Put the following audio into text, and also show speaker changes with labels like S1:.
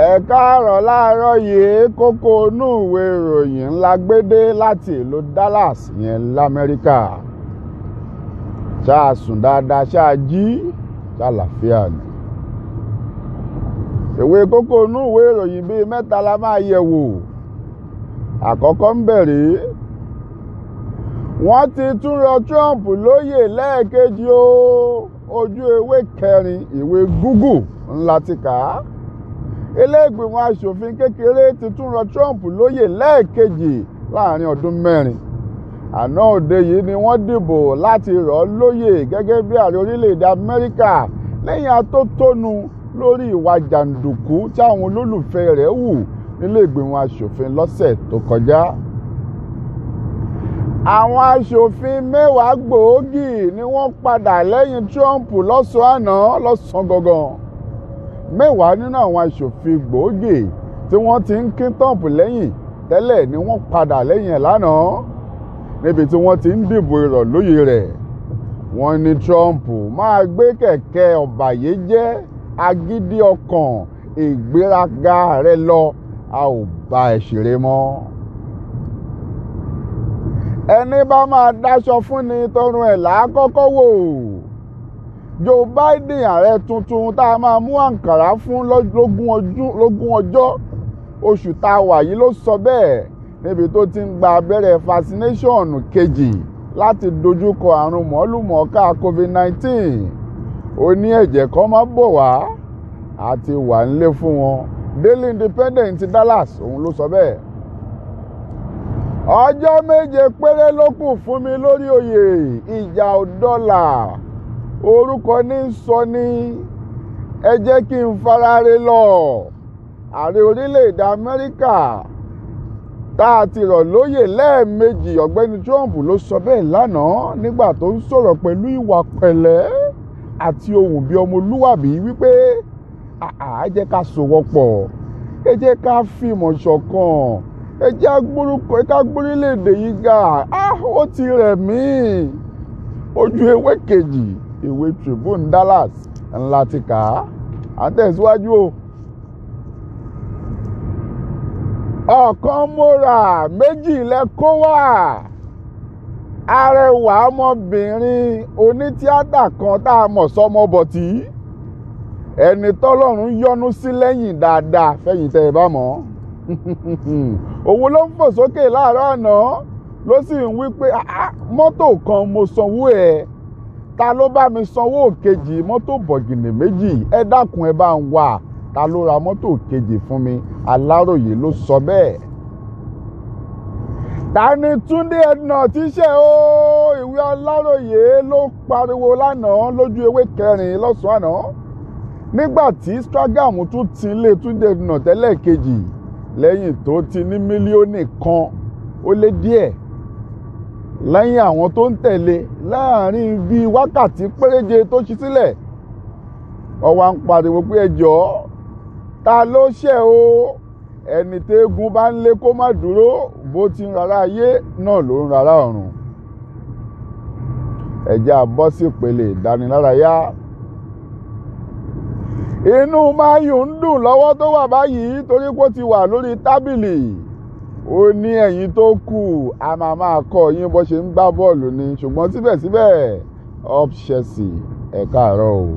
S1: Ẹ káàárọ̀ láàárọ̀ yìí. Kókó inú ìwé ìròyìn ńlá gbédé láti ìlú Dallas yẹn l'Amẹ́ríkà. Ṣáà sùn dáadáa, ṣáà jí ṣàlàfíà ni. Ìwé kókó inú ìwé ìròyìn bíi mẹ́ta la máa yẹ̀ wò. Àkọ́kọ́ ń bẹ̀rẹ̀, wọ́n ti tún rọ Trump lóyè lẹ́ẹ̀kejì o. Ojú ewé kẹrin ìwé Google ńlá ti kà á. Ilé ìgbìmọ̀ asòfin kékeré ti tún rọ Trump lóyè lẹ́ẹ̀kejì láàrin ọdún mẹ́rin. Àná òde yìí ni wọ́n dìbò láti rọ̀ ọ́ lóyè gẹ́gẹ́ bí ààrẹ orílẹ̀-èdè Amẹ́ríkà lẹ́yìn atótónu lórí ìwà jàǹdùkú tí àwọn olólùfẹ́ rẹ̀ hù nílé ìgbìmọ̀ asòfin lọ́sẹ̀ tó kọjá. Àwọn aṣòfin mẹ́wàá gbòógì ni wọ́n padà lẹ́yìn Trump lọ́sàn-án àná lọ́sàn-án gangan. Mẹ́wàá nínú àwọn aṣòfin gbòógì tí wọ́n ti ń kín Trump lẹ́yìn tẹ́lẹ̀ ni wọ́n padà lẹ́yìn ẹ̀ lánàá níbi tí wọ́n ti ń dìbò ìrọ̀ lóyè rẹ̀. Wọ́n ní Trump máa gbé kẹ̀kẹ́ ọ̀bàyéjẹ́ agídí ọkàn ìgbéraga rẹ̀ lọ, a ò bá ẹ ṣeré mọ́. Ẹni bá máa dáṣọ fún ni tọrùn ẹ̀ là á kọ́kọ́ wò. Joe Biden, ààrẹ tuntun tá a máa mú àǹkàrá fún lógún ọjọ́ oṣù tá a wà yìí ló sọ bẹ́ẹ̀ níbi tó ti ń gba abẹ́rẹ́ vaccination kejì láti dojúkọ àrùn mọ̀ọ́lùmọ̀ọ́ká COVID-19. Ó ní ẹ̀jẹ̀ kan máa bọ̀ wá àti wà nílé fún wọn. Daily Independent Dallas òun ló sọ bẹ́ẹ̀. Ọjọ́ méje péré ló kù fún mi lórí oyè, ìjà ò dọ́là, orúkọ ní sọ ní, ẹ jẹ́ kí n farare lọ. Ààrẹ orílẹ̀-èdè Amẹ́ríkà tá a ti rọ̀ lóyè lẹ́ẹ̀mejì ọ̀gbẹ́ni Trump ló sọ bẹ́ẹ̀ lánàá nígbà tó ń sọ̀rọ̀ pẹ̀lú ìwà pẹ̀lẹ́ àti ohùn bí ọmọlúwàbí wípé àá jẹ́ ká sowọ́pọ̀, ẹ jẹ́ ká fìmọ̀ ṣọ̀kan, ẹ jẹ́ ká gbórílẹ̀-èdè yìí ga, ó ti rẹ̀ mí. Ojú ewé kejì ìwé Tribune Dallas ńlá ti kà á. À ń tẹ̀síwájú o. Ọ̀kan mọ́ra méjì lẹ́kọ́ wà. Arẹwà ọmọbìnrin onítíátà kan tá a mọ̀ sọmọ bọ̀tí, ẹni tọ́lọ́run yọ́nú sí lẹ́yìn dáadáa fẹ́yìn tẹ́ ẹ bá mọ̀. Òun ló ń fò sókè láàárọ̀ àná ló sì ń wí pé mọ́tò kan mo sanwó ẹ̀, ta ló bá mi sanwó kejì mọ́tò bọ̀gìnì méjì, ẹ dákun ẹ bá ń wà, ta ló ra mọ́tò kejì fún mi? Aláròyé ló sọ bẹ́ẹ̀. Ta ni Túndé Edna tí ṣe o? Ìwé Aláròyé ló pariwo lánàá lójú ewé kẹrin lọ́sàn-án àná nígbà tí Instagram tún ti lé Túndé Edna tẹ́lẹ̀ kejì lẹ́yìn tó ti ní mílíọ̀nù kan ó lé díẹ̀ lẹ́yìn àwọn tó ń tẹ̀lé láàrin bíi wákàtí péréje tó ṣí sílẹ̀. Ó wá ń pariwo pé ẹ jọ̀ọ́, ta ló ṣẹ̀ o? Ẹni tẹ́gun bá ń lé kó má dúró, bó ti ń rárá ayé náà ló ń rárá ọ̀run. Ẹ jẹ́ á bọ́ sí ìpele ìdánilárayá. Inú Mayu ń dùn lọ́wọ́ tó wà báyìí torí pé ó ti wà lórí tábìlì. Ó ní ẹ̀yin tó kù a máa kọ́ yín bó ṣe ń gbá bọ́ọ̀lù ni, ṣùgbọ́n síbẹ̀síbẹ̀ up Chelsea. Ẹ káàárọ̀ o.